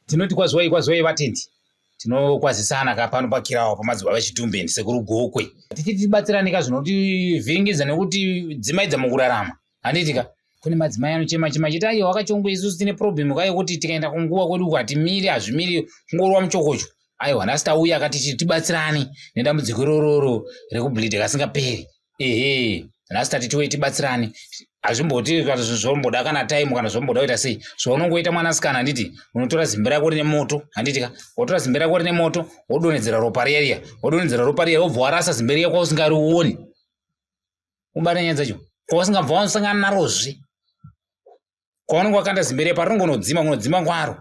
Tinoti kwaziwai kwaziwai vatendi. Tinokwazisana ka pano pakirawo pamadzibaba Chitumbeni sekuru Gokwe. Tichiti tibatsirane ka zvinotivhiringidza nekuti dzimaidza mukurarama. Handiti ka? Kune madzimai anochema chema achiti aiwa wakachongwe isusu tine problem ka yekuti tikaenda kunguva kwedu uko hatimiri hazvimiri kungorova muchokocho. Aiwa nhasi tauya ka tichiti tibatsirane nedambudziko irororo rekubleed kasingaperi. Ehe nhasi tati tiuye tibatsirane hazvimboti kana zvomboda kana time kana zvomboda kuita sei zvaunongoita mwanasikana handiti unotora zimbe rako rine moto handiti ka wotora zimbe rako rine moto wodonhedzera ropa riya riya wodonhedzera ropa riya wobva warasa zimbe riya kwausingarioni ubata nyaya dzacho kwausingabva wasangana narozve kwaunenge wakanda zimbe riya parinongonodzima kunodzima kwaro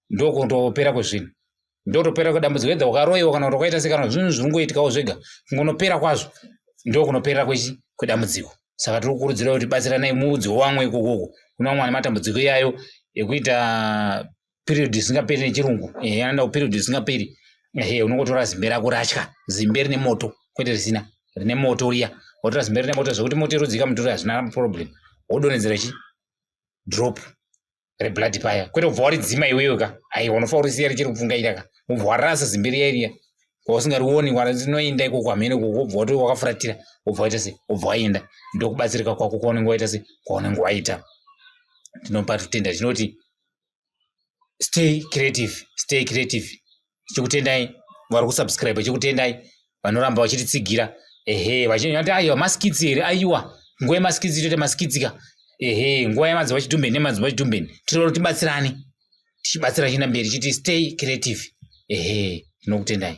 ndokutopera kwezvinhu ndotopera kwedambudziko edha wakaroyiwa kana kuti wakaita sei kana zvinhu zvinongoitikawo zvega kungonopera kwazvo ndokunoperera kwechi kwedambudziko saka tiri kukurudzira kuti batsiranai muudzi wevamwe ikokoko kune vamwe vane matambudziko iyayo ekuita period isingaperi nechirungu ehe anoenda kuperiod isingaperi ehe unongotora zimbe rako ratya zimbe rine moto kwete risina rine moto riya wotora zimbe rine moto zvekuti moto irudzika mutori hazvina problem wodonhedzera chi drop reblood paya kwete kubva waridzima iwewe ka aiwa unofanira kurisiya richiri kupfungaira ka wobva warasa zimbe riya riya kwausingarioni rinoenda ikoko hamene ikoko wobva wato wakafuratira wobva waita sei wobva waenda ndokubatsirika kwako kwaunenge waita sei kwaunenge waita tinopa tutenda tinoti stay creative stay creative tichikutendai vari kusubscribe tichikutendai vanoramba vachititsigira ehe vachinati aiwa maskits here aiwa nguva yemaskits toita maskits ka ehe nguva yemadzibaba chitumbeni nemadzibaba chitumbeni tinoda kuti tibatsirane tichibatsira chienda mberi chiti stay creative ehe tinokutendai.